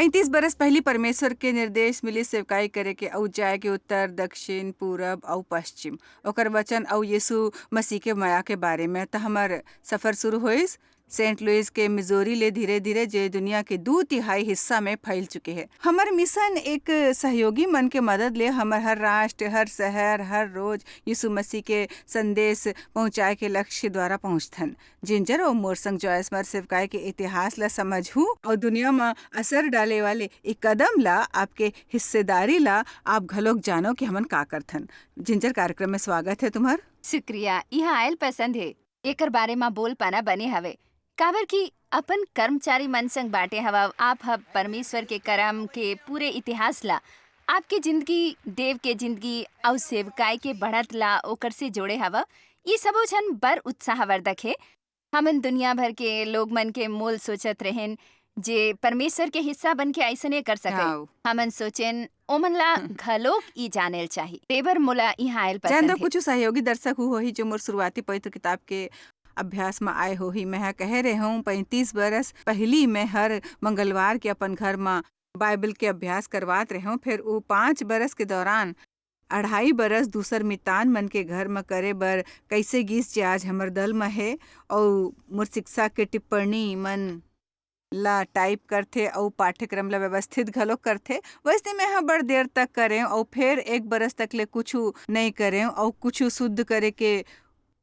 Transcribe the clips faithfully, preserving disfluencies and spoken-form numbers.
पैंतीस बरस पहिली परमेश्वर के निर्देश मिलिस सेवकाई करे के, अउ जाए के उत्तर, दक्षिण, पूरब अउ पश्चिम। ओकर वचन अउ यीशु मसीह के मया के बारे में। त हमर सफर शुरू होइस सेंट लुइस के मिजोरी ले धीरे-धीरे, जे दुनिया के दू तिहाई हिस्सा में फैल चुके हे। हमर मिशन एक सहयोगी मन के मदद ले हमर हर राष्ट्र, हर शहर, हर रोज यीशु मसीह के संदेश पहुंचाए के लक्ष्य द्वारा पहुंचथन। जिंजर अउ मोर संग जॉयस मर सेवकाई के इतिहास ला समझहू अउ दुनिया म असर डाले वाले ए कदम ला, आपके हिस्सेदारी ला आप घलोक जानो कि हमन का करथन। जिंजर, कार्यक्रम में स्वागत है तुम्हर। शुक्रिया, इहाँ आयल पसंद हे। एकर बारे म बोल पाना बने हवे, काबर कि अपन कर्मचारी मन संग बांटे हवव। आप ह परमेश्वर के करम के पूरे इतिहास ला, आपके जिंदगी, देव के जिंदगी अउ सेवकाई के बढ़त ला ओकर से जोड़े हवव। ई सबो झन बर उत्साहवर्धक हे। हमन दुनिया भर के लोग मन के मोल सोचत रहेन, जे परमेश्वर के हिस्सा बन के अइसने कर सके। हाव। हमन सोचेन, ओमन ला हम्म। घलोक ई जानेल चाही। तेबर मोला इहाँ आयल जान पसंद दो, हे। कुछ सहयोगी दर्शक हु होही, जो मोर शुरुआती पवित्र किताब के अभ्यास म आए होही। मैं ह कहे रहे हूँ, पैंतीस बरस पहिली मैं हर मंगलवार के अपन घर म बाइबल के अभ्यास करवात रहे हूँ। फिर उ पाँच बरस के दौरान अढ़ाई बरस दूसर मितान मन के घर म करे बर कैसे गिस, जे आज हमर दल म हे, अउ मोर शिक्षा के टिप्पणी मन ला टाइप करथे अउ पाठ्यक्रम ला व्यवस्थित घलो करथे। वैसने मैं ह बड़ देर तक करेंव अउ फेर एक बरस तक ले कुछु नइ करेंव अउ कुछु शुद्ध करे के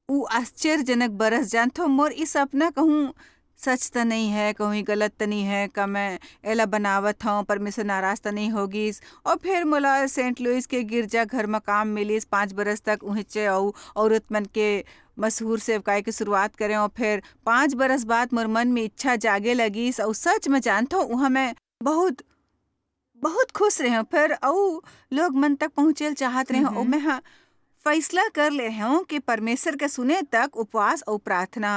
उ आश्चर्यजनक बरस। जानथव, मोर ई सपना कहूँ सच त नइ है, कहूँ ई गलत त नइ है, का मैं एला बनावत हव, परमेश्वर नाराज त नइ हो गिस? अउ फेर मोला सेंट लुइस के गिरजा घर म काम मिलिस। पाँच बरस तक उहेंचे अउ औरत मन के मशहूर सेवकाई के शुरुआत करेंव। अउ फेर पाँच बरस बाद मोर मन में इच्छा जागे लगिस, अउ सच में जानथव, उहाँ मैं बहुत, बहुत खुश रहेंव। फेर अउ लोग मन तक पहुँचे ल चाहत रहेंव, अउ हम्म। मैं ह फैसला कर ले रहेंव कि परमेश्वर के सुने तक उपवास अउ प्रार्थना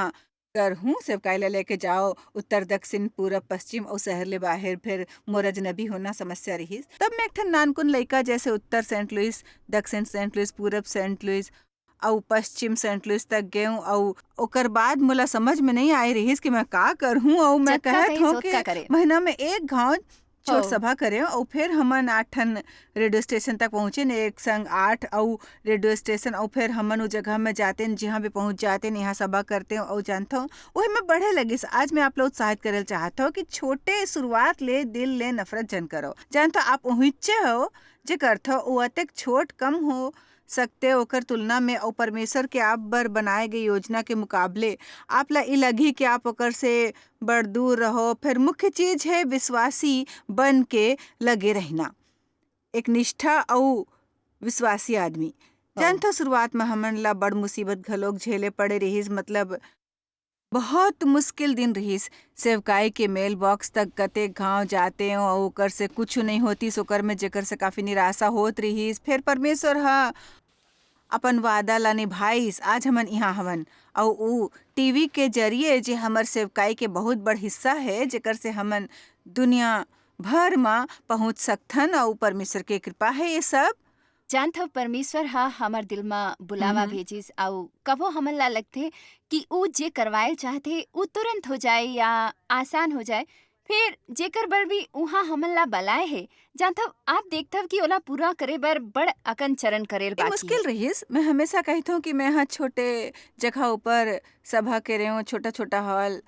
करहूँ। सेवकाई ला लेके जाओ उत्तर, दक्षिण, पूरब, पश्चिम अउ शहर ले बाहर। फेर मोर अजनबी होना समस्या रहिस। तब मैं एक ठन नानकुन लइका जैसे उत्तर सेंट लुइस, दक्षिण सेंट लुइस, पूरब सेंट लुइस अउ पश्चिम सेंट लुइस तक गेंव, अउ ओकर बाद मोला समझ में नइ आए रहिस कि मैं का करहूँ। अउ मैं जतका कहत कहिस, हूँ ओतका कि करे। महीना में एक घाव छोट हो। सभा करेंव, अउ फेर हमन आठ ठन रेडियो स्टेशन तक पहुँचेन, एक संग आठ अउ रेडियो स्टेशन, अउ फेर हमन उ जगह में जातेन, जिहाँ भी पहुँच जातेन, यहाँ सभा करतेन। अउ जानथव, उहे में बढ़े लगिस। आज मैं आप ला उत्साहित करे ल चाहत हव कि छोटे शुरुआत ले दिल ले नफरत झन करव। जानथव, आप उहिच्चे हव, जे करथव, वो अतेक छोट कम हो सकते ओकर तुलना में, अउ परमेश्वर के आप बर बनाए गए योजना के मुकाबले। आप ला ई लगही कि आप ओकर से बड़ दूर रहो। फिर मुख्य चीज है विश्वासी बन के लगे रहना, एक निष्ठा अउ विश्वासी आदमी। हाँ। जानथव, शुरुआत में हमन ला बड़ मुसीबत घलोक झेले पड़े रहिस, मतलब बहुत मुश्किल दिन रहिस। सेवकाई के मेल बॉक्स तक कतेक घांव जातेंव अउ ओकर से कुछु नइ होतिस, ओकर में जेकर से काफी निराशा होत रहिस। फेर परमेश्वर ह अपन वादा ला निभाइस। आज हमन इहाँ हवन अउ उ टीवी के जरिए, जे हमर सेवकाई के बहुत बड़ हिस्सा है, जेकर से हमन दुनिया भर म पहुँच सकथन अउ परमेश्वर के कृपा है ये सब। जानथव, परमेश्वर ह हमर दिल म बुलावा हम्म। भेजिस, अउ कभो हमन ला लगथे कि ऊ जे करवाए चाहथे, ऊ तुरंत हो जाए या आसान हो जाए। फेर जेकर बर भी उहाँ हमन ला बलाए हे, जानथव, आप देखथव कि ओला पूरा करे बर बड़ अकन चरण करे ल ये बाकी मुश्किल हे। रहिस। मैं हमेशा कहिथव कि मैं ह छोटे जगह ऊपर सभा करेंव, छोटा-छोटा हॉल,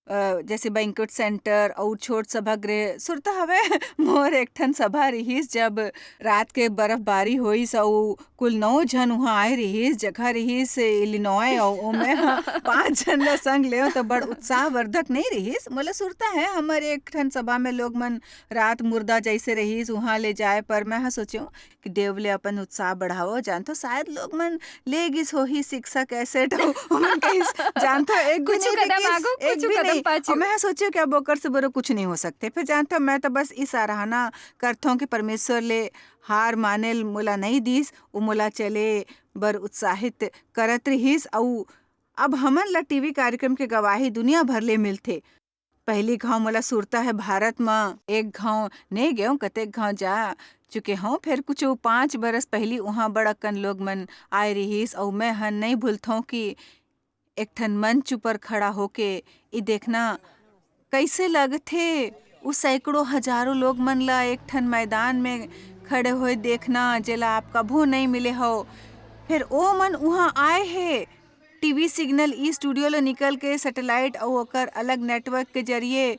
अ, जैसे बैंक्वेट सेंटर अउ छोट सभागृह। सुरता हवय, मोर एक ठन सभा रिहिस, जब रात के बर्फबारी होइस अउ कुल नौ झन उहाँ आए रिहिस। जगह रिहिस इलिनॉय अउ ओमे ह पाँच झन ल संग लेव, त बड़ उत्साहवर्धक नइ रिहिस। मोला सुरता है, हमर एक ठन सभा में लोग मन रात मुर्दा जैसे रिहिस, उहाँ ले जाए पर मैं ह सोचेंव, कि देव ले अपन उत्साह बढ़ाओ। जानथव, शायद लोग मन ले गिस होही शिक्षा कैसेट अउ ओमन कहिस, जानथव, एक भी कुछु नहीं कदम रिहिस, आगू, एक कुछु भी कदम नहीं। पाछू। अउ मैं सोचेंव कि अब ओकर से बड़ो कुछु नहीं हो सकथे। फिर जानथव, मैं तो बस ई सराहना करथंव कि परमेश्वर ले हार माने ल मोला नहीं दिस, वो मोला चले बर उत्साहित करत रिहिस। अउ अब हमन ला टीवी कार्यक्रम के गवाही दुनिया भर ले मिलथे। पहली घांव मोला सुरता है, भारत म एक घांव नइ गेंव, कतेक घांव जा चुके हंव। फेर कुछ पाँच बरस पहली उहाँ बड़ अकन लोग मन आए रिहिस, अउ मैं ह नइ भूलथंव कि एक ठन मंच ऊपर खड़ा होके ई देखना कैसे लगथे, उ सैकड़ों हजारों लोग मन ला एक ठन मैदान में खड़े होए देखना, जेला आप कभू नहीं मिले हो। फिर ओ मन उहाँ आए हे, टीवी सिग्नल ई स्टूडियो ले निकल के सैटेलाइट अउ ओकर अलग नेटवर्क के जरिए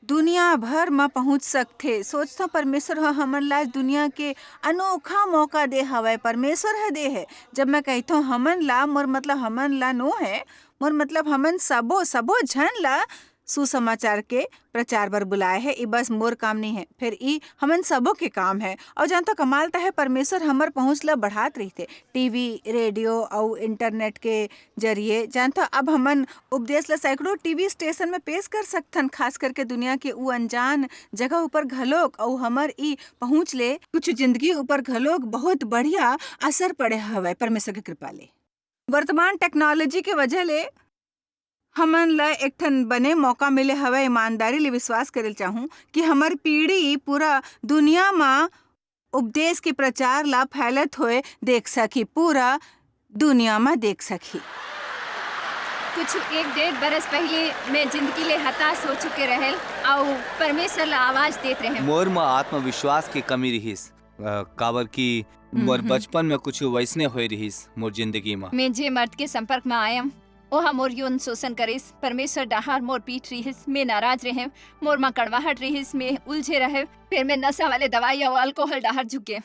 दुनिया भर म पहुंच सकथे। सोचथों, परमेश्वर ह हमन ला आज दुनिया के अनोखा मौका दे हवय, परमेश्वर ह दे हे। जब मैं कहिथों हमन ला, मोर मतलब हमन ला नो है, मोर मतलब हमन सबो, सबो झन ला सुसमाचार के प्रचार बर बुलाए हे। ई बस मोर काम नहीं है, फिर ई हमन सबो के काम है। और जानथो, कमाल त है, परमेश्वर हमर पहुंच ला बढ़ात रहिथे, टीवी, रेडियो अउ इंटरनेट के जरिए। जानथो, अब हमन उपदेश ला सैकड़ों टीवी स्टेशन में पेश कर सकथन, खास करके दुनिया के उ अनजान जगह ऊपर घलोक। अउ हमर ई पहुंच ले कुछ जिंदगी ऊपर घलोक बहुत बढ़िया असर पड़े हवय, परमेश्वर के कृपा ले। वर्तमान टेक्नोलॉजी के वजह ले हमन ला एक ठन बने मौका मिले हवय। ईमानदारी ले विश्वास करे ल चाहूं कि हमर पीढ़ी पूरा दुनिया म उपदेश के प्रचार ला फैलत होए देख सकही, पूरा दुनिया म देख सकही। कुछ एक डेढ़ बरस पहले मैं जिंदगी ले हताश हो चुके रहेल, अउ परमेश्वर ला आवाज देत रहे। मोर म आत्मविश्वास के कमी रिहिस, अ, काबर कि मोर हम्म। बचपन में कुछ वैसने होए रिहिस मोर जिंदगी म। मैं जे मर्द के संपर्क में आयम, ओहा मोर यौन शोषण करिस। परमेश्वर डहार मोर पीठ रिहिस, मैं नाराज रहें, मोर म कड़वाहट रिहिस, मैं उलझे रहे। फिर मैं नशा वाले दवाई अउ अल्कोहल डहार झुक गे।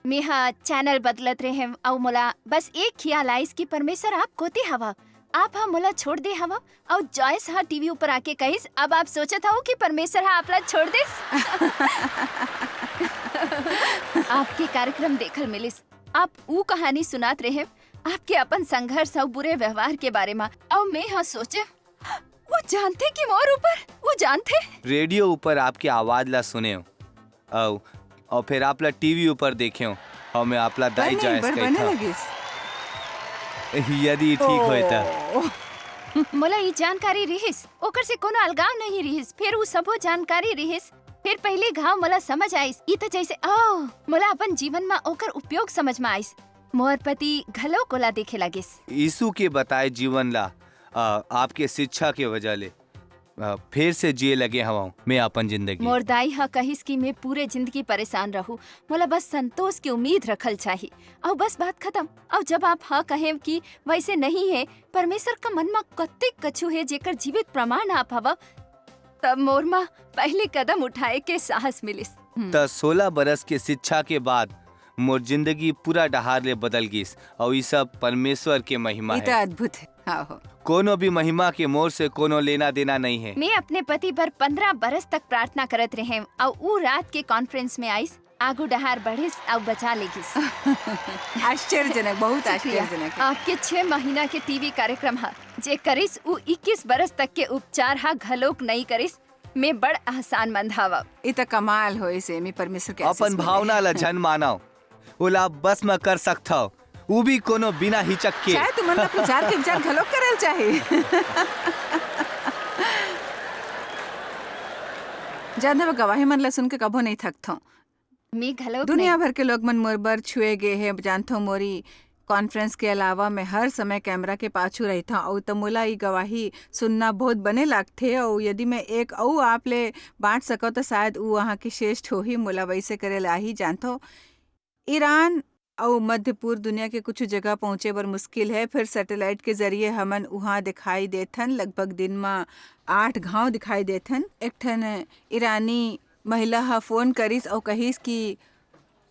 मेहा चैनल बदलत रहें, अउ मोला बस एक खियाल आइस कि परमेश्वर आप कोते हवा, आप हा मोला छोड़ दे हवा। अउ जॉयस हा टीवी ऊपर आके कहिस, "अब आप सोचत हव कि परमेश्वर हा आप ला छोड़ देस?" आपके कार्यक्रम देखल मिलिस, आप ऊ कहानी सुनात रहें, आपके अपन संघर्ष अउ बुरे व्यवहार के बारे मा। अउ मैं हा सोचे, वो जानथे कि मोर ऊपर, वो जानथे। रेडियो ऊपर आपके आवाज ला सुनेव, अउ, अउ फिर आप ला टीवी ऊपर देखेव, अउ मैं आप ला दाई बने, जॉयस बड़ बने कहिथव। लगिस। यदि ठीक होय त। ओ। मोला ई जानकारी रिहिस, ओकर से कोनो अलगाव नहीं रिहिस, फिर उ सबो जानकारी रिहिस, फिर पहली घाव मोला समझ आइस। ई त जैसे, ओह, मोला अपन जीवन मा ओकर उपयोग समझ मा आइस। मोर पति घलो कोला देखे लगिस। यीशु के बताए जीवन ला, आ, आपके शिक्षा के वजह ले, आ, फेर से जिए लगे हवं मैं अपन जिंदगी। मोर दाई ह कहिस कि मैं पूरे जिंदगी परेशान रहूं, मोला बस संतोष की उम्मीद रखल चाही। अउ बस बात खत्म। अउ जब आप ह कहेव कि वैसे नहीं है, परमेश्वर का मन मा कत्ते कछु है जेकर जीवित प्रमाण आप हव, तब मोर मा पहली कदम उठाए के साहस मिलिस। हम्म। त सोलह बरस के शिक्षा के बाद मोर जिंदगी पूरा डहार ले बदल गिस, अउ ई सब परमेश्वर के महिमा ई त है। अद्भुत है। हाँ हो। कोनो भी महिमा के मोर से कोनो लेना देना नहीं है। मैं अपने पति बर पन्द्रह बरस तक प्रार्थना करत रहें, अउ ऊ रात के कॉन्फ्रेंस में आइस, आगू डहार बढ़िस अउ बचा ले गिस। आश्चर्यजनक, बहुत शुक्रिया। आश्चर्यजनक है। आपके छह महीना के टीवी कार्यक्रम हा, जे करिस ऊ इक्कीस बरस तक के उपचार हा घलोक नई करिस। मैं बड़ एहसान मंद हवं। ई त कमाल होइस, एमी परमेश्वर के आशीष अपन मिले। भावना ला झन मानव, ओला बस म कर सकथव, ऊ भी कोनो बिना हिचक के। शायद तुमन ला प्रचार के विचार घलोक करल चाही। जानथव, गवाही मन ला सुन के कभो नहीं थकथव। मैं घलो दुनिया भर के लोग मन मोर बर छुए गे हे। जानथव, मोरी कॉन्फ्रेंस के अलावा मैं हर समय कैमरा के पाछू रहिथव, अउ त मोला ई गवाही सुनना बहुत बने लागथे। अउ यदि मैं एक अउ आप ले बांट सकव, त शायद ऊ वहाँ के श्रेष्ठ होही। मोला वैसे करे ला आही। जानथव, ईरान अउ मध्य पूर्व दुनिया के कुछ जगह पहुंचे बर मुश्किल है, फिर सैटेलाइट के जरिए हमन उहाँ दिखाई देथन। लगभग दिन म आठ घाव दिखाई देथन। एक ठन ईरानी महिला ह फोन करिस अउ कहिस कि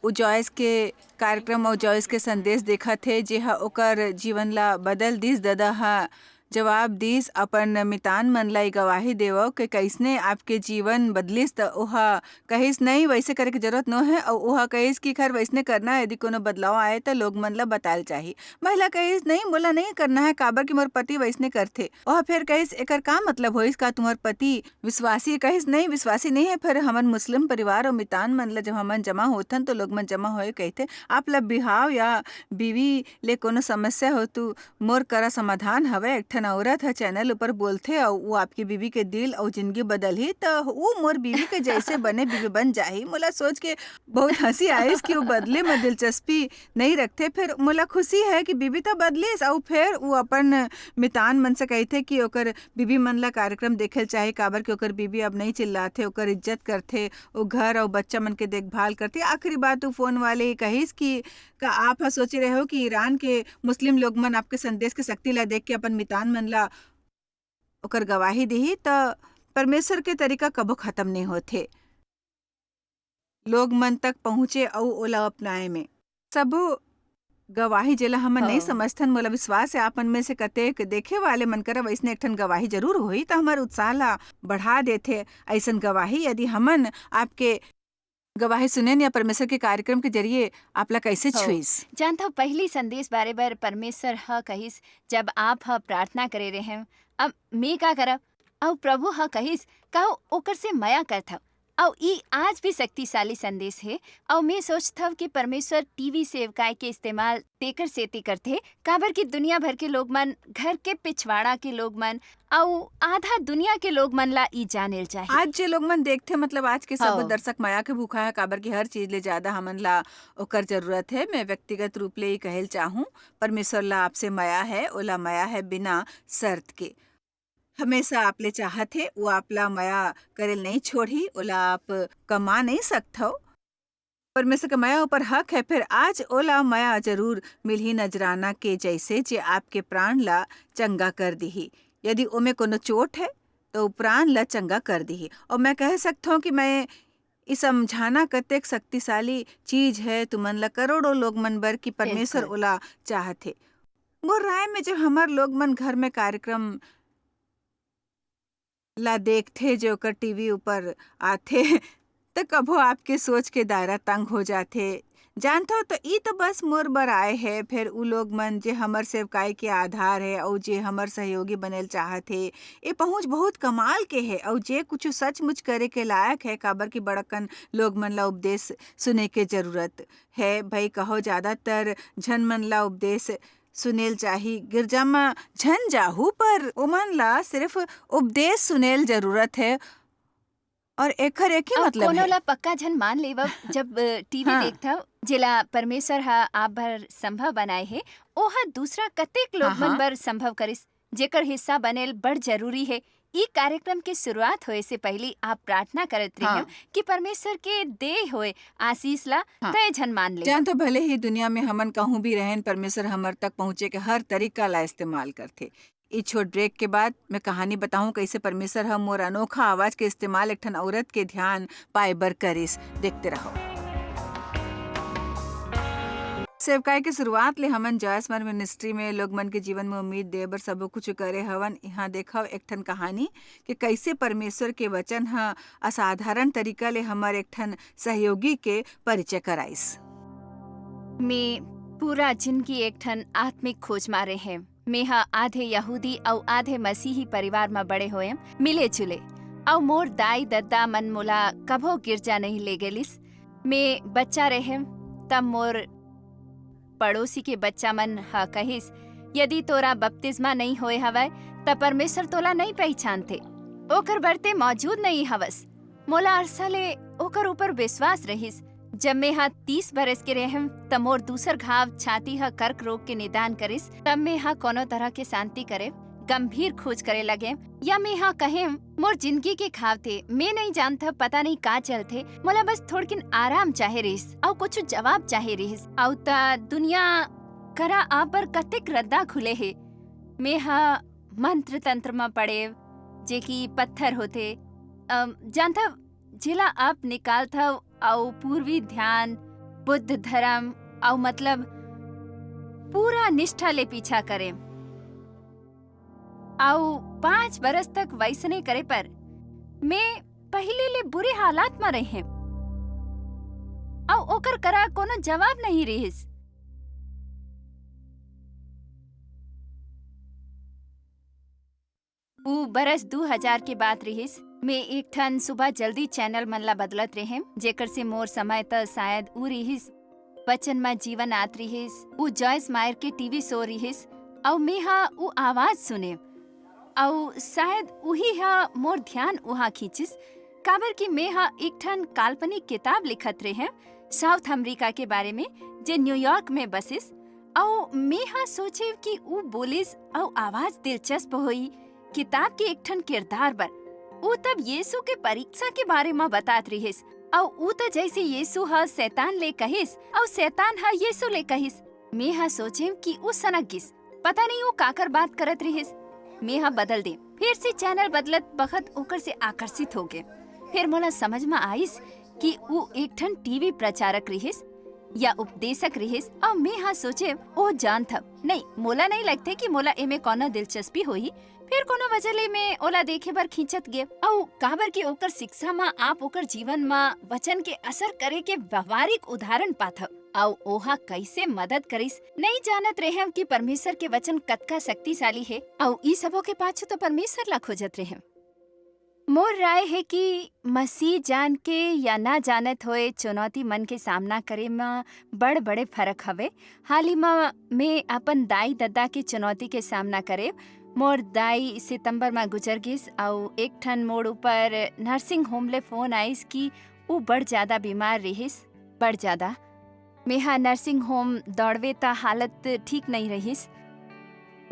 उ जॉयस के कार्यक्रम अउ जॉयस के संदेश देखत हे, जेहा ओकर जीवन ला बदल दिस। ददा ह जवाब दिस, "अपन मितान मन ला ये गवाही देवव के कइसने आपके जीवन बदलिस।" त ओहा कहिस, "नहीं, वैसे करे के जरूरत नो है।" अउ ओहा कहिस कि, "खैर, वैसने करना है, यदि कोनो बदलाव आए, त लोग मन ला बताएल चाही।" महिला कहिस, "नहीं, मोला नहीं करना है, काबर कि मोर पति वैसने करथे।" ओहा फेर कहिस, "एकर का मतलब होइस? का तुम्हर पति विश्वासी?" कहिस, "नहीं, विश्वासी नहीं है।" फेर हमन मुस्लिम परिवार अउ मितान मन ला जब हमन जमा होथन, तो लोग मन जमा होए कहिथे, "आप ला बिहाव या बीवी ले कोनो समस्या हो, तो मोर करा समाधान हवय एक ठन।" औरत ह चैनल ऊपर बोलथे अउ वो आपके बीबी के दिल अउ जिंदगी बदलही, त वो मोर बीबी के जैसे बने बीबी बन जाही। मोला सोच के बहुत हंसी आइस कि वो बदले में दिलचस्पी नहीं रखथे। फिर मोला खुशी है कि बीबी तो बदलिस, अउ फिर वो अपन मितान मन से कहथे कि ओकर बीबी मन ला कार्यक्रम देखे ल चाही, काबर कि ओकर बीबी अब नहीं चिल्लाथे, ओकर इज्जत करथे, वो घर अउ बच्चा मन के देखभाल करथे। आखिरी बात वो फोन वाले ही कहिस कि का आप ह सोचे रहे हो कि ईरान के मुस्लिम लोग मन आपके संदेश के शक्ति ला देख के अपन मितान मन ला ओकर गवाही दिही, त परमेश्वर के तरीका कभो खत्म नहीं होथे। लोग मन तक पहुँचे अउ ओला अपनाए में। सबो गवाही जेला हमन नहीं हाँ। समझथन, मोला विश्वास है आप मन में से कतेक देखे वाले मन करा वैसने एक ठन गवाही जरूर होही, त हमर उत्साह ला बढ़ा देथे। ऐसन गवाही यदि हमन आपके गवाही सुनेन या परमेश्वर के कार्यक्रम के जरिए आप ला कैसे हो। छुईस? जानथव, पहली संदेश बारे बर परमेश्वर ह कहिस, "जब आप ह प्रार्थना करे रहेव, अब मैं का करब?" अउ प्रभु ह कहिस, "कहू ओकर से मया करथव।" अउ ई आज भी शक्तिशाली संदेश हे। अउ मैं सोचथव कि परमेश्वर टीवी सेवकाई के इस्तेमाल तेकर सेती करथे, काबर कि दुनिया भर के लोग मन, घर के पिछवाड़ा के लोग मन, अउ आधा दुनिया के लोग मन ला ई जानेल चाही। आज जे लोग मन देखथे, मतलब आज के सब हाँ। दर्शक मया के भूखा है, काबर कि हर चीज ले ज्यादा हमन ला ओकर जरूरत है। मैं व्यक्तिगत रूप ले ई कहेल चाहूँ, परमेश्वर ला आपसे मया है, ओला मया है बिना शर्त के। हमेशा आप ले चाहत हे, वो आप ला मया करेल नहीं छोड़ही, ओला आप कमा नहीं सकथव। परमेश्वर के मया ऊपर हक है, फिर आज ओला मया जरूर मिलही नजराना के जैसे, जे आपके प्राण ला चंगा कर दिही। यदि ओमे कोनो चोट है, तो प्राण ला चंगा कर दिही। और मैं कह सकथव कि मैं ई समझाना कतेक शक्तिशाली चीज है तुमन ला, करोड़ों लोग मन बर, कि परमेश्वर बिल्कुल। ओला चाहत हे। मोर राय में जब हमर लोग मन घर में कार्यक्रम ला देखथे, जो ओकर टीवी ऊपर आथे, त कभो आपके सोच के दायरा तंग हो जाथे। जानथव, त ई तो बस मोर बर आए हे, फेर उ लोग मन जे हमर सेवकाई के आधार हे अउ जे हमर सहयोगी बनेल चाहत हे। ए पहुंच बहुत कमाल के हे, अउ जे कुछ सचमुच करे के लायक हे, काबर कि बड़कन लोग मन ला उपदेश सुने के जरूरत हे। भई कहो, ज्यादातर झन मन ला उपदेश सुनेल चाही। गिरजा म झन जाहू, पर ओमन ला सिर्फ उपदेश सुनेल जरूरत हे। और एकर एक ही अउ मतलब कोनो हे। ला पक्का झन मान लेवव, जब, अ, टीवी हाँ। देखथव, जेला परमेश्वर ह आप बर संभव बनाए हे, ओह दूसरा कतेक लोग हाँ, मन हाँ। बर संभव करिस, जेकर हिस्सा बनेल बड़ जरूरी हे। ई कार्यक्रम के शुरुआत होए से पहिली आप प्रार्थना करत हाँ। रहेव कि परमेश्वर के दे होए आशीष ला हाँ। तय झन मान ले। जान तो भले ही दुनिया में हमन कहूँ भी रहेन, परमेश्वर हमर तक पहुँचे के हर तरीका ला इस्तेमाल करथे। ई छोट ब्रेक के बाद मैं कहानी बताहूँ, कैसे परमेश्वर ह मोर अनोखा आवाज के इस्तेमाल एक ठन औरत के ध्यान पाए बर करिस। देखते रहो। सेवकाई के शुरुआत ले हमन जॉयस मर मिनिस्ट्री में लोग मन के जीवन में उम्मीद दे बर सबो कुछ करे हवन। यहाँ देखव एक ठन कहानी कि कैसे परमेश्वर के वचन ह असाधारण तरीका ले हमर एक ठन सहयोगी के परिचय कराइस। मैं पूरा जिंदगी एक ठन आत्मिक खोज मारे हे। मेहा आधे यहूदी अउ आधे मसीही परिवार म बड़े होएम, मिले जुले। अउ मोर दाई दद्दा मन मोला कभो गिरजा नहीं ले गेलिस। मैं बच्चा रहेम, तब मोर पड़ोसी के बच्चा मन ह कहिस, "यदि तोरा बपतिस्मा नहीं होए हवय, त परमेश्वर तोला नहीं पहिचानथे। ओकर बर ते मौजूद नहीं हवस।" मोला अरसा ले ओकर ऊपर विश्वास रहिस। जब मेहा तीस बरस के रहेम, त मोर दूसर घाव छाती ह कर्क रोग के निदान करिस। तब मेहा कोनो तरह के शांति करे, गंभीर खोज करे लगे, या मेहा कहेम, "मोर जिंदगी के घाव थे, मैं नहीं जानत, पता नहीं का चलथे, मोला बस थोड़किन आराम चाहे रहिस, अउ कुछ जवाब चाहे रहिस, अउ त दुनिया करा आप बर कतेक रद्दा खुले हे।" मेहा मंत्र तंत्र म पड़े, जे कि पत्थर होथे, अम, जानथव, जेला आप निकालथव अउ पूर्वी ध्यान, बुद्ध धर्म अउ मतलब पूरा निष्ठा ले पीछा करे। अउ पाँच बरस तक वैसने करे पर मैं पहिले ले बुरे हालात म रहे अउ ओकर करा कोनो जवाब नहीं रिहिस। ऊ बरस दू हजार के बात रिहिस। मैं एक ठन सुबह जल्दी चैनल मन ला बदलत रेहेम, जेकर से मोर समय त शायद ऊ रिहिस, वचन म जीवन आत रिहिस। ऊ जॉयस मायर के टीवी शो रिहिस, अउ मेंहा ऊ आवाज सुने, अउ शायद उही ह मोर ध्यान उहाँ खींचिस, काबर कि में ह एक ठन काल्पनिक किताब लिखत रेहेंव साउथ अमेरिका के बारे में, जे न्यूयॉर्क में बसिस। अउ में ह सोचेंव कि ऊ बोलिस अउ आवाज दिलचस्प होई, किताब के एक ठन किरदार बर। ऊ तब यीशु के परीक्षा के बारे म बतात रिहिस। अउ ऊ त जइसे यीशु ह शैतान ले कहिस, अउ शैतान ह यीशु ले कहिस। में ह सोचेंव कि ऊ सनक गिस। पता नहीं ऊ काकर बात करत रिहिस। में ह बदल दे। फेर से चैनल बदलत बखत ओकर से आकर्षित हो गे। फेर मोला समझ म आइस कि ऊ एक ठन टीवी प्रचारक रिहिस या उपदेशक रिहिस, अउ में ह सोचेंव, "ओ जानथव।" नहीं, मोला नहीं लगथे कि मोला एमे कोनो दिलचस्पी होही। फेर कोनो वजह ले में ओला देखे बर खींचत गे, अउ काबर कि ओकर शिक्षा म आप ओकर जीवन म वचन के असर करे के व्यवहारिक उदाहरण पाथव। अउ ओहा कइसे मदद करिस, नइ जानत रेहेंव कि परमेसर के वचन कतका शक्तिशाली हे, अउ ई सबो के पाछू तो परमेसर ला खोजत रेहेंव। मोर राय हे कि मसीह जान के या ना जानत होए चुनौती मन के सामना करे म बड़-बड़े फरक हवे। हाल ही म में अपन दाई-ददा के चुनौती के सामना करे। मोर दाई सितंबर म गुजर गिस, अउ एक ठन मोर ऊपर नर्सिंग होम ले फोन आइस कि ऊ बड़ जादा बीमार रिहिस, बड़ जादा। मेहा नर्सिंग होम दौड़वे त हालत ठीक नइ रहिस।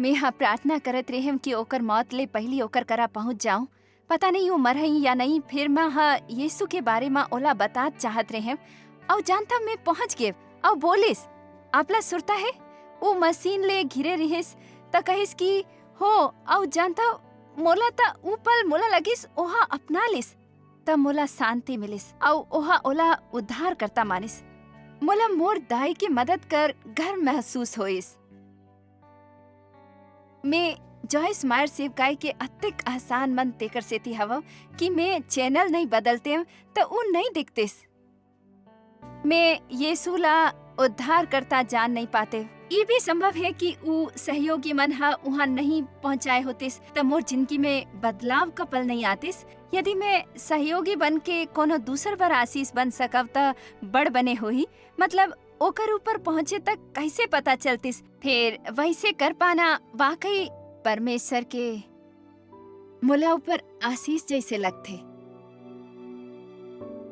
मेहा प्रार्थना करत रेहेंव कि ओकर मौत ले पहिली ओकर करा पहुंच जाऊं। पता नहीं वो मरही या नहीं, फेर मैं ह यीशु के बारे म ओला बतात चाहत रेहेंव। अउ जानथव, मैं पहुंच गेव अउ बोलिस, "आपला सुरता हे?" वो मशीन ले घिरे रिहिस, त कहिस कि, "हो।" अउ जानथव, मोला त ऊ पल मोला लगिस, ओहा अपना लिस। त मोला शांति मिलिस, अउ ओहा ओला उद्धारकर्ता मानिस। मोला मोर दाई के मदद कर गर्व महसूस होइस। मैं जॉयस मायर सेवकाई के अतेक एहसान मंद तेकर सेती हवव कि मैं चैनल नइ बदलतेंव, त ऊ नइ दिखतिस। मैं यीशु ला उद्धारकर्ता जान नइ पातेंव। ये भी संभव हे कि ऊ सहयोगी मन ह उहाँ नइ पहुँचाए होतिस, त मोर जिनगी में बदलाव का पल नइ आतिस। यदि मैं सहयोगी बन के कोनो दूसर बर आशीष बन सकव, त बड़ बने होही। मतलब, ओकर ऊपर पहुँचे तक कइसे पता चलतिस? फेर वइसे कर पाना वाकई परमेसर के मोला ऊपर आशीष जइसे लगथे।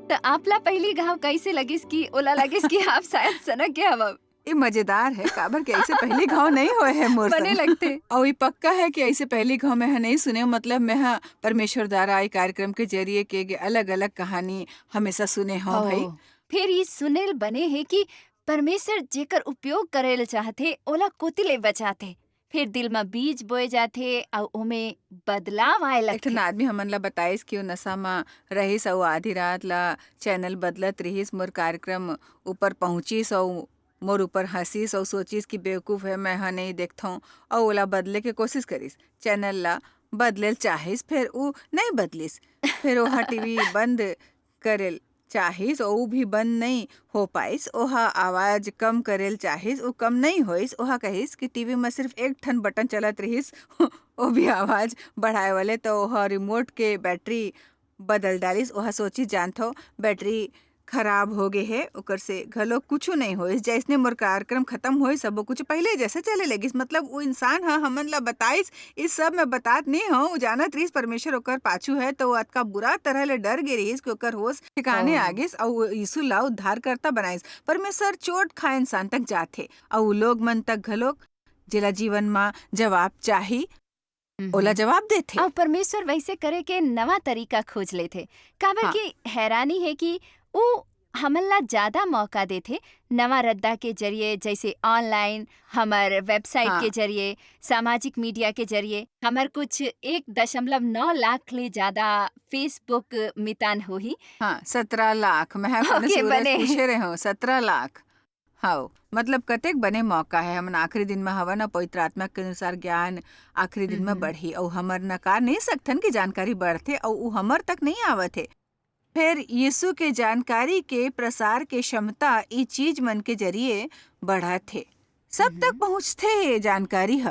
त आपला पहिली घाव कइसे लगिस कि ओला लगिस कि आप शायद सनक गे हवव? ये मजेदार हे, काबर कि अइसे पहिली घाव नइ होए हे मोर बने संग। लगथे। अउ ये पक्का हे कि अइसे पहिली घाव मैं ह नइ सुनेंव, मतलब मैं ह परमेसर द्वारा ये कार्यक्रम के जरिए के गे अलग-अलग कहानी हमेशा सुने हंव ओ, भई। फेर ये सुनेल बने हे कि परमेसर जेकर उपयोग करेल चाहथे, ओला कोति ले बचाथे। फेर दिल म बीज बोए जाथे अउ ओमे बदलाव आए एक ठन लगथे। आदमी हमन ला बताइस कि वो नशा म रहिस अउ आधी रात ला चैनल बदलत रिहिस, मोर कार्यक्रम ऊपर पहुंचिस अउ मोर ऊपर हंसिस अउ सोचिस कि बेवकूफ हे, मैं ह नइ देखथंव, अउ ओला बदले के कोशिश करिस। चैनल ला बदलेल चाहिस, फेर ऊ नइ बदलिस। फेर ओहा टीवी बंद करेल चाहिस, अउ ऊ भी बंद नइ हो पाइस। ओहा आवाज कम करेल चाहिस, ऊ कम नइ होइस। ओहा कहिस कि टीवी म सिर्फ एक ठन बटन चलत रिहिस, वो भी आवाज बढ़ाए वाले, त ओहा रिमोट के बैटरी बदल डालिस। ओहा सोचिस, "जानथव, बैटरी खराब हो गे हे, ओकर से घलो कुछु नइ होइस।" जइसने मोर कार्यक्रम खतम होइस, सबो कुछु पहिले जइसे चले लगिस। मतलब, वो इंसान ह हमन ला बताइस, इस सब मैं बतात नइ हंव, वो जानत रिहिस परमेसर ओकर पाछू हे, त वो अतका बुरा तरह ले डर गे रिहिस कि ओकर होश ठिकाने ओ। आ गिस, अउ वो यीशु ला उद्धारकर्ता बनाइस। परमेसर चोट खाए इंसान तक जाथे, अउ वो लोग मन तक घलोक, जेला जीवन म जवाब चाही, ओला हम्म। जवाब देथे। अउ परमेसर वइसे करे के नवा तरीका खोज लेथे, काबर हाँ। कि हैरानी हे कि ऊ हमन ला जादा मौका देथे, नवा रद्दा के जरिए, जइसे online, हमर website हाँ। के जरिए, सामाजिक media के जरिए। हमर कुछ एक दशमलव नौ लाख ले जादा Facebook मितान होही। हाँ, सतरा लाख। मैं ह कोनो OK, सूरज बने। पूछे रहे हंव, सतरा लाख। हव, मतलब कतेक बने मौका हे। हमन आखिरी दिन म हवन, अउ पवित्र आत्मा के अनुसार ज्ञान आखिरी दिन म हम्म। बढ़ही, अउ हमर नकार नइ सकथन कि जानकारी बढ़थे, अउ ऊ हमर तक नइ आवत हे। फेर यीशु के जानकारी के प्रसार के क्षमता ई चीज मन के जरिए बढ़त हे, सब तक हम्म। पहुंचथे ये जानकारी ह।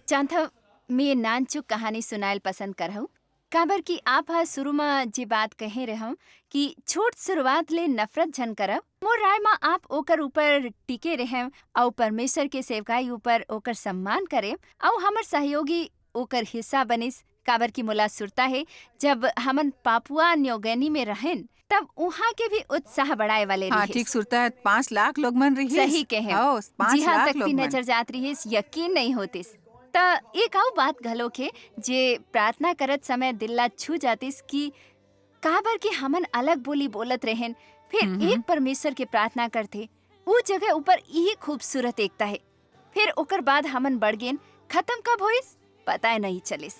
जानथव, मैं नानचुक कहानी सुनायल पसंद करहूं, काबर कि आप ह शुरू म जे बात कहे रहव कि छोट शुरुआत ले नफरत झन करव, मोर राय म आप ओकर ऊपर टिके रहव अउ परमेसर के सेवकाई ऊपर ओकर सम्मान करेव अउ हमर सहयोगी ओकर हिस्सा बनिस, काबर कि मोला सुरता हे, जब हमन पापुआ न्योगेनी में रहेन, तब उहाँ के भी उत्साह बढ़ाए वाले हाँ, रिहिस। ठीक सुरता हे, पाँच लाख लोग मन रिहिस। सही कहे। हव, पाँच जिहाँ लाख तक लोग भी मन। नजर जात रिहिस, यकीन नहीं होतिस। त एक अउ बात घलोक हे, जे प्रार्थना करत समय दिल ला छू जातिस कि काबर कि हमन अलग बोली बोलत रहेन, फिर हम्म, हम्म। एक परमेश्वर के प्रार्थना करथे, उ जगह ऊपर इही खूबसूरत एकता हे। फिर ओकर बाद हमन बढ़ गेन, खत्म कब होइस, पता ही नहीं चलिस।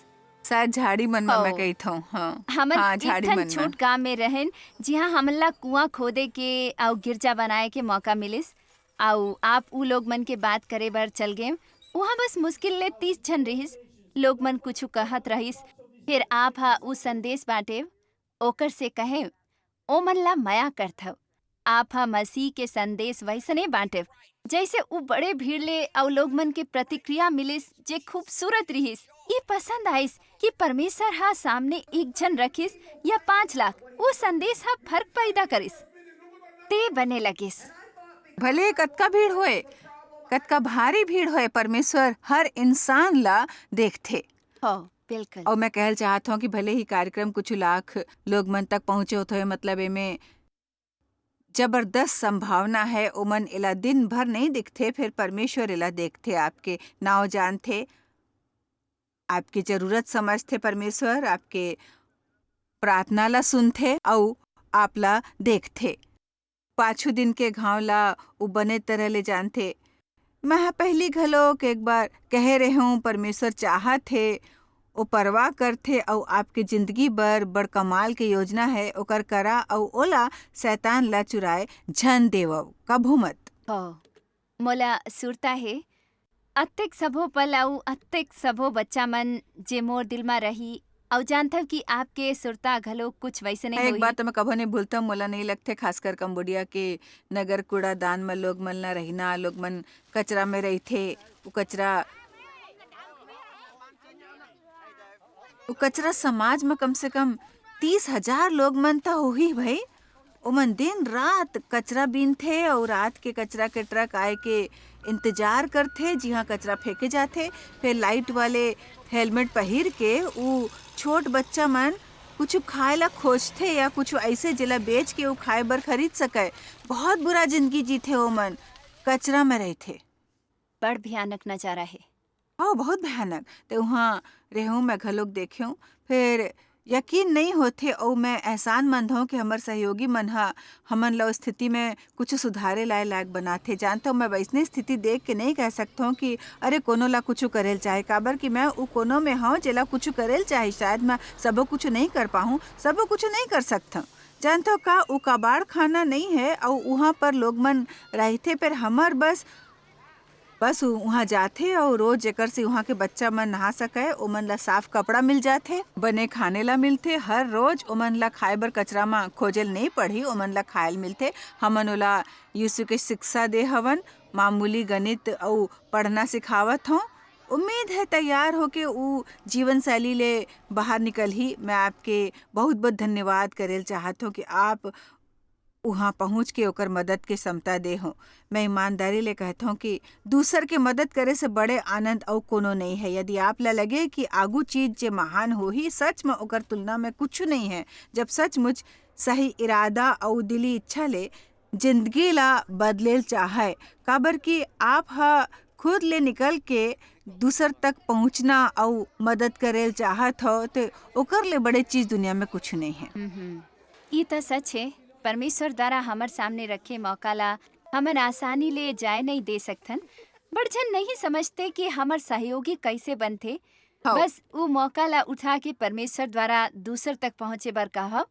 शायद झाड़ी मन में हव। मैं कहिथौं, हाँ। हमन हाँ, एक झाड़ी ठन मन में। छोट गांव में रहेन, जिहाँ हमन ला कुआं खोदे के अउ गिरजा बनाए के मौका मिलिस। अउ आप उ लोग मन के बात करे बर चल गेव। उहाँ बस मुश्किल ले तीस झन रिहिस। लोग मन कुछु कहत रहिस, फिर आप हा उ संदेश बांटेव, ओकर से कहेव, "ओ मन ला मया करथव।" आप हा मसीह के संदेश वैसने बांटेव, जैसे उ बड़े भीड़ ले अउ लोग मन के प्रतिक्रिया मिलिस, जे खूबसूरत रिहिस। ये पसंद आइस कि परमेश्वर हा सामने एक झन रखिस या पाँच लाख, वो संदेश हा फर्क पैदा करिस। ते बने लगिस। भले कतका भीड़ होए, कतका भारी भीड़ होए, परमेश्वर हर इंसान ला देखथे। हो, बिल्कुल। अउ मैं कहल चाहत हौं कि भले ही कार्यक्रम कुछ लाख लोग मन तक पहुँचे होत होए, मतलब एमे जबरदस्त संभावना है, ओमन एला दिन भर नहीं दिखथे, फिर परमेश्वर एला देखथे, आपके नाव जानथे, आपके जरूरत समझथे परमेश्वर, आपके प्रार्थना ला सुनथे अउ आप ला देखथे। पाछू दिन के घाव ला उ बने तरह ले जानथे। मैं ह पहिली घलोक एक बार कहे रेहेंव, परमेश्वर चाहत हे, ओ परवाह करथे अउ आपके जिंदगी बर बड़ कमाल के योजना हे, ओकर करा अउ ओला शैतान ला चुराए झन देवव, कभू मत। हव, मोला सुरता हे, अतेक सबो पल अउ अतेक सबो बच्चा मन जे मोर दिल म रही, अउ जानथव कि आपके सुरता घलो कुछ वैसने एक होही। बात तो मैं कभो नहीं भूलता, मोला नहीं लगथे, खासकर कंबोडिया के नगर कूड़ादान म लोग मन ला रहिना, लोग मन कचरा में रहिथे, उ कचरा, उ कचरा समाज म कम से कम तीस हजार लोग मन त होही भाई। ओमन दिन रात कचरा बीनथे अउ रात के कचरा के ट्रक आए के इंतजार करथे, जिहाँ कचरा फेंके जाथे। फिर लाइट वाले हेलमेट पहिर के उ छोट बच्चा मन कुछु खाए ला खोजथे या कुछु ऐसे, जेला बेच के उ खाए बर खरीद सकय। बहुत बुरा जिंदगी जीथे ओमन, कचरा में रहिथे। बड़ भयानक नजारा हे। हव, बहुत भयानक। ते उहाँ रेहेंव, मैं घलोक देखेंव। फिर यकीन नहीं होथे अउ मैं एहसानमंद हौं कि हमर सहयोगी मन ह हमन ल ओ स्थिति में कुछु सुधारे लाए लायक बनाथे। जानथव, मैं वैसने स्थिति देख के नहीं कह सकथौं कि अरे, कोनो ला कुछु करे ल चाहे, काबर कि मैं उ कोनो में हौं, जेला कुछु करे ल चाही। शायद मैं सबो कुछु नहीं कर पाहूँ, सबो कुछु नहीं कर सकथौं। जानथव का, उ कबाड़ खाना नहीं हे अउ उहाँ पर लोग मन रहिथे, पर हमर बस बस उ-, उहाँ जाथे अउ रोज जेकर से उहाँ के बच्चा मन नहा सकय, ओमन ला साफ कपड़ा मिल जाथे, बने खाने ला मिलथे। हर रोज ओमन ला खाए बर कचरा म खोजे ल नइ पड़ही, ओमन ला खाए ल मिलथे। हमन ओला यीशु के शिक्षा दे हवन, मामूली गणित अउ पढ़ना सिखावत हौं। उम्मीद है तैयार होके उ जीवन शैली ले बाहर निकलही। मैं आपके बहुत-बहुत धन्यवाद करे ल चाहत हौं कि आप उहाँ पहुँच के ओकर मदद के समता दे हौं। मैं ईमानदारी ले कहत हौं कि दूसर के मदद करे से बड़े आनंद अउ कोनो नइ हे। यदि आप ला लगे कि आगू चीज जे महान होही, सच म ओकर तुलना में कुछु नइ हे। जब सचमुच सही इरादा अउ दिली इच्छा ले जिंदगी ला बदले ल चाहय, काबर कि आप ह खुद ले निकल के दूसर तक पहुँचना अउ मदद करे ल चाहत हव, त ओकर ले बड़े चीज दुनिया में कुछु नइ हे। हम्म, ई त सच हे, परमेश्वर द्वारा हमर सामने रखे मौका ला हमन आसानी ले जाए नइ दे सकथन। बड़ झन नहीं समझते कि हमर सहयोगी कैसे बनथे। हव। बस उ मौका ला उठा के परमेश्वर द्वारा दूसर तक पहुँचे बर कहव।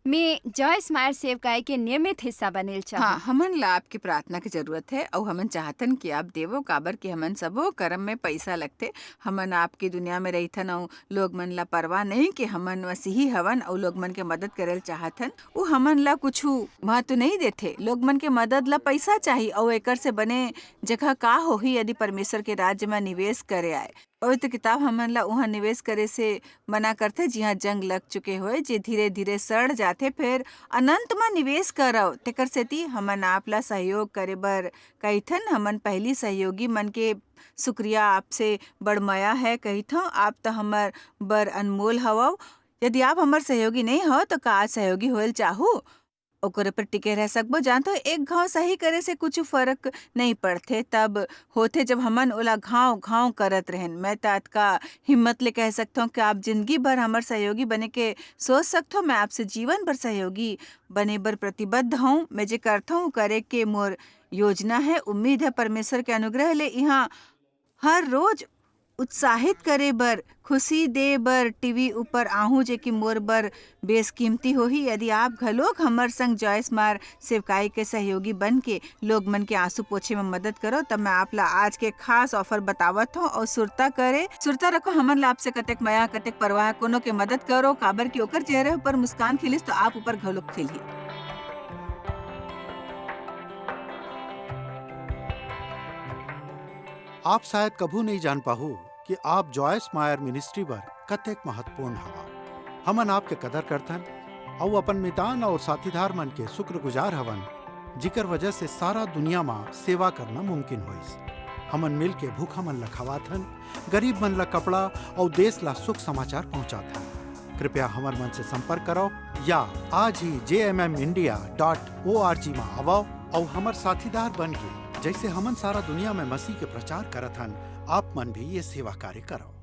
मैं जॉयस मायर सेवकाई के नियमित हिस्सा बने ल चाहूँ। हाँ, हमन ला आपके प्रार्थना के जरूरत हे, अउ हमन चाहथन कि आप देवो, काबर कि हमन सबो करम में पैसा लगथे। हमन आपके दुनिया में रहिथन, अउ लोग मन ला परवाह नहीं कि हमन मसीही हवन, अउ लोग मन के मदद करे ल चाहथन। उ हमन ला कुछु महत्व नहीं देथे। लोग मन के मदद ला पैसा चाही, अउ एकर से बने जगह का होही, यदि परमेश्वर के राज्य में निवेश करे आए। पवित्र किताब हमन ला उहाँ निवेश करे से मना करथे, जिहाँ जंग लग चुके होय, जे धीरे-धीरे सड़ जाथे, फेर अनंत म निवेश करव। तेकर सेती हमन आप ला सहयोग करे बर कहिथन। हमन पहिली सहयोगी मन के शुक्रिया, आपसे बड़ मया है कहिथंव। आप त हमर बर अनमोल हवव। यदि आप हमर सहयोगी नइ हव, त का आज सहयोगी होयल चाहू? ओकरे पर टिके रह सकबो। जानथो, एक घाव सही करे से कुछ फर्क नहीं पड़थे, तब होथे, जब हमन ओला घाव घाव करत रहेन। मैं त अतका हिम्मत ले कह सकथों कि आप जिंदगी भर हमर सहयोगी बने के सोच सकथो। मैं आपसे जीवन भर सहयोगी बने बर प्रतिबद्ध हूँ। मैं जे करथों, करे के मोर योजना है। उम्मीद है, परमेश्वर के अनुग्रह ले इहाँ हर रोज उत्साहित करे बर, खुशी दे बर टीवी ऊपर आहूं, जे कि मोर बर बेस कीमती होही। यदि आप घलोक हमर संग जॉयस मायर सेवकाई के सहयोगी बन के लोग मन के आंसू पोछे म मदद करो, त मैं आप ला आज के खास ऑफर बतावत हूँ। और सुरता करे, सुरता रखो, हमन ला आपसे कतेक मया, कतेक परवाह, कोनो के मदद करो, काबर कि ओकर चेहरे ऊपर मुस्कान खिलिस, तो आप ऊपर घलोक खिलही। आप शायद कभू नहीं जान पाहू कि आप जॉयस मायर मिनिस्ट्री बर कतेक महत्वपूर्ण हवा। हमन आपके कदर करथन, अउ अपन मितान और साथीदार मन के शुक्रगुजार हवन, जिकर वजह से सारा दुनिया म सेवा करना मुमकिन होइस। हमन मिल के भूखा मन ल खवाथन, गरीब मन ल कपड़ा और देश ला सुख समाचार पहुंचाथन। कृपया हमर मन से संपर्क करो या आज ही J M M India dot O R G म आवव और हमर साथीदार बन के, जैसे हमन सारा दुनिया में मसीह के प्रचार करत हन, आप मन भी ये सेवा कार्य करो।